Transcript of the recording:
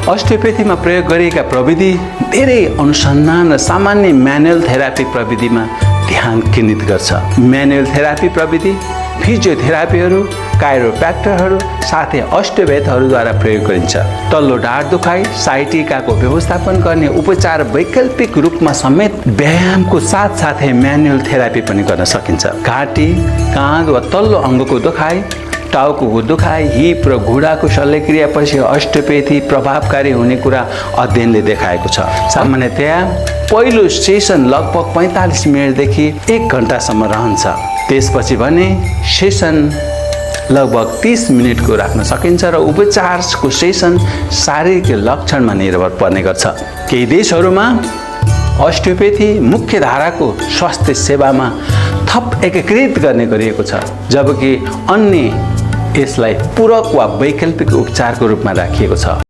अस्टियोपेथीमा प्रयोग गरिएका प्रविधि धेरै अनुसन्धान र सामान्य म्यानुअल थेरापी प्रविधिमा ध्यान केन्द्रित गर्छ। म्यानुअल थेरापी प्रविधि फिजियोथेरापीहरू, काइरोप्र्याक्टरहरू साथै अस्टियोपेथहरूद्वारा प्रयोग गरिन्छ। तल्लो ढाड दुखाइ, साइटिकाको व्यवस्थापन गर्ने उपचार वैकल्पिक रूपमा समेत व्यायामको साथसाथै म्यानुअल थेरापी पनि गर्न सकिन्छ। घाँटी, काँध वा तल्लो अङ्गको दुखाइ, टाउको दुखाइ, हिप र घुँडाको शल्यक्रियापछि अस्टियोपेथी प्रभावकारी हुने कुरा अध्ययनले देखाएको छ। सामान्यतया पहिलो सेसन लगभग 45 मिनटदेखि 1 घण्टासम्म रहन्छ। त्यसपछि भने सेसन लगभग 30 मिनटको राख्न सकिन्छ र उपचारको सेसन शारीरिक लक्षणमा निर्भर पर्ने गर्छ। केही देशहरूमा अस्टियोपेथी मुख्य धाराको स्वास्थ्य सेवामा थप एकीकृत गर्ने गरिएको छ, जबकि अन्य यसलाई पूरक वा वैकल्पिक उपचारको रूपमा राखिएको छ।